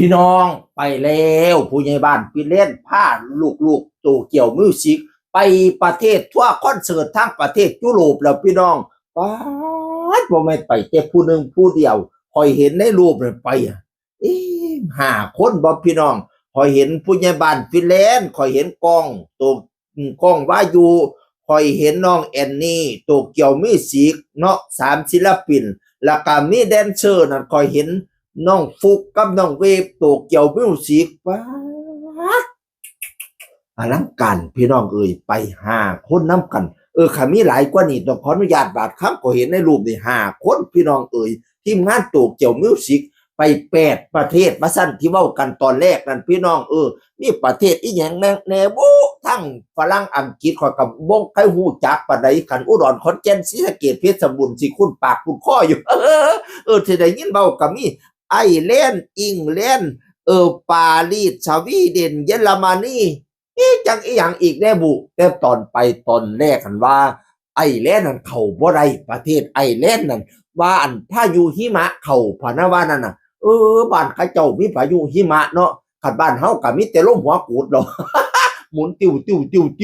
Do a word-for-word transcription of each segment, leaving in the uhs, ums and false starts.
พี่น้องไปแล้ว ผู้ใหญ่บ้านฟินแลนด์พาลูกๆโตเกียวมิวสิกไปประเทศทัวร์คอนเสิร์ตทางประเทศยุโรปแล้วพี่น้อง ป๊าด บ่แม่นไปแต่ผู้หนึ่งผู้เดียว ข่อยเห็นในรูปเลยไปอะ เอ๊ะ ห้าคนบ่พี่น้อง ข่อยเห็นผู้ใหญ่บ้านฟินแลนด์ ข่อยเห็นกองโต อืม กองวายู ข่อยเห็นน้องแอนนี่ โตเกียวมิวสิกเนาะ สามศิลปิน แล้วก็มีแดนเซอร์นั่น ข่อยเห็นน้องฟลุกกับน้องเวฟ โตเกียวมิวสิก ป๊าด อลังการพี่น้องเอ่ย ไปห้าคนนำกัน เออ คันมีหลายกว่านี้ต้องขออนุญาตบาดคำ ข่อยเห็นในรูปนี่ห้าคนพี่น้องเอ่ย ทีมงานโตเกียวมิวสิก ไปแปดประเทศ ว่าซั่น ที่เว้ากันตอนแรกนั่นพี่น้อง เออ มีประเทศอีหยังแน่ แน่บุ ทั้งฝรั่งอังกฤษ ข่อยก็บ่ค่อยฮู้จักปานใด คันอุดร ขอนแก่น ศรีสะเกษ เพชรบูรณ์ สิคุ้นปากคุ้นคออยู่ เออ ที่ได้ยินเว้าก็มี ไอร์แลนด์ อังกฤษ เออ ปารีส สวีเดน เยอรมนี อีจังอีหยังอีกแน่บุ แต่ตอนไปตอนแรกหั้นว่า ไอร์แลนด์นั่นเข้าบ่ได้ ประเทศไอร์แลนด์นั่น ว่าอันพายุหิมะเข้าพะนะว่านั่นน่ะ เออ บ้านเขาเจ้ามีพายุหิมะเนาะ คันบ้านเฮาก็มีแต่ลมหัวกูดเนาะ หมุนติ้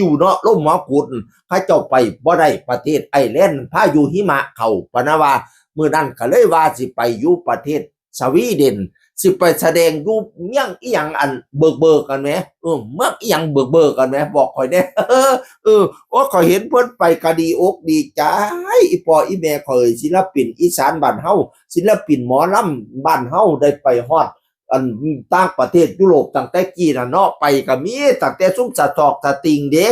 วๆๆๆเนาะ ลมหัวกูด เขาเจ้าไปบ่ได้ ประเทศไอร์แลนด์พายุหิมะเข้าพะนะว่า มื้อนั้นก็เลยว่าสิไปอยู่ประเทศสวีเดน สิไปแสดงอยู่เมืองอีหยังอันเบิกๆกันแหม เออ เมืองอีหยังเบิกๆกันแหม บอกข่อยแหน่ เออ โอ้ ข่อยเห็นเพิ่นไปก็ดีอกดีใจ อีพ่ออีแม่ข่อย ศิลปินอีสานบ้านเฮา ศิลปินหมอลำบ้านเฮาได้ไปฮอด อันต่างประเทศยุโรปตั้งแต่กี้น่ะเนาะ ไปก็มีตั้งแต่ซุมสะทอกสะติงเด้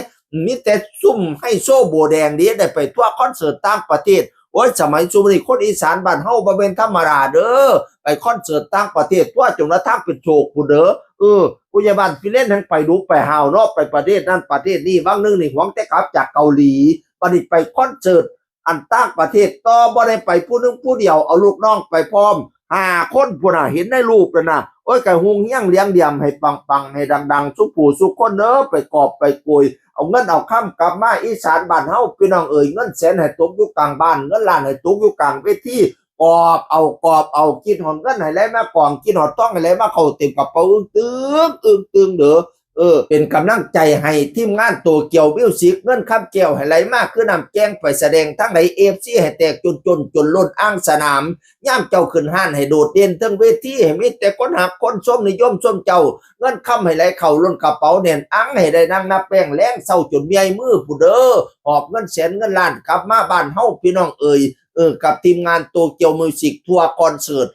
มีแต่ซุมไฮโซโบแดงเด้ ได้ไปทัวร์คอนเสิร์ตต่างประเทศ โอ้ย สมัยซุมนี้คนอีสานบ้านเฮาบ่แม่นธรรมดาเด้อ ไปคอนเสิร์ตต่างประเทศ ทัวร์จนกระทั่งเป็นโศกพู้นเด้อ เออ ผู้ใหญ่บ้านฟินแลนด์แฮ่งไปดุไปห่าวเนาะ ไปประเทศนั้นประเทศนี้ วังหนึ่งนี่หวงแต่กลับจากเกาหลี บัดนี้ไปคอนเสิร์ต อันต่างประเทศต่อ บ่ได้ไปผู้หนึ่งผู้เดียว เอาลูกน้องไปพร้อม ห้าคนพู้นน่ะ เห็นในรูปนั่นน่ะ โอ้ย ก็ฮุ่งเฮี้ยงเลี้ยงเหลี่ยมให้ปังๆ ให้ดังๆ ซุผู้ซุคนเด้อ ไปกอบไปโกย เอาเงินเอาคำกลับมาอีสานบ้านเฮา พี่น้องเอ๋ย เงินแสนให้ตกอยู่กลางบ้าน เงินล้านให้ตกอยู่กลางเวที กอบเอา กอบเอา คิดฮอดเงินให้ไหลมากอง คิดฮอดทองให้ไหลมาเข้าเต็มกระเป๋า อึ้งตึง อึ้งตึงเด้อ เออ เป็นกำลังใจให้ทีมงานโตเกียวมิวสิก เงินคำแก้วให้ไหลมาคือน้ำแกง ไปแสดงทางใด เอฟซี ให้แตกจนจน จนล้นอ่างสนาม ยามเจ้าขึ้นฮ้านให้โดดเด่นเทิงเวที ให้มีแต่คนฮักคนชมนิยมชมเจ้า เงินคำให้ไหลเข้าล้นกระเป๋าแน่นอัง ให้ได้นั่งนับแป้งแลงเช้าจนเมื่อยมือพู้นเด้อ หอบเงินแสนเงินล้านกลับมาบ้านเฮา พี่น้องเอ๋ย เออ กับทีมงานโตเกียวมิวสิกทัวร์คอนเสิร์ต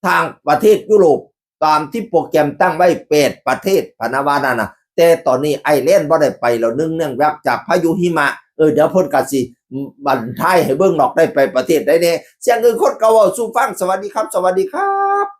ทางประเทศยุโรป ตามที่โปรแกรมตั้งไว้แปดประเทศพะนะว่านั่นน่ะ แต่ตอนนี้ไอร์แลนด์บ่ได้ไปแล้ว เนื่องจากพายุหิมะ เออ เดี๋ยวเพิ่นก็สิบั้นท้ายให้เบิ่งดอก ได้ไปประเทศใดแน่ เสียงอื่นคนเก่าเว้าสู่ฟัง สวัสดีครับ สวัสดีครับ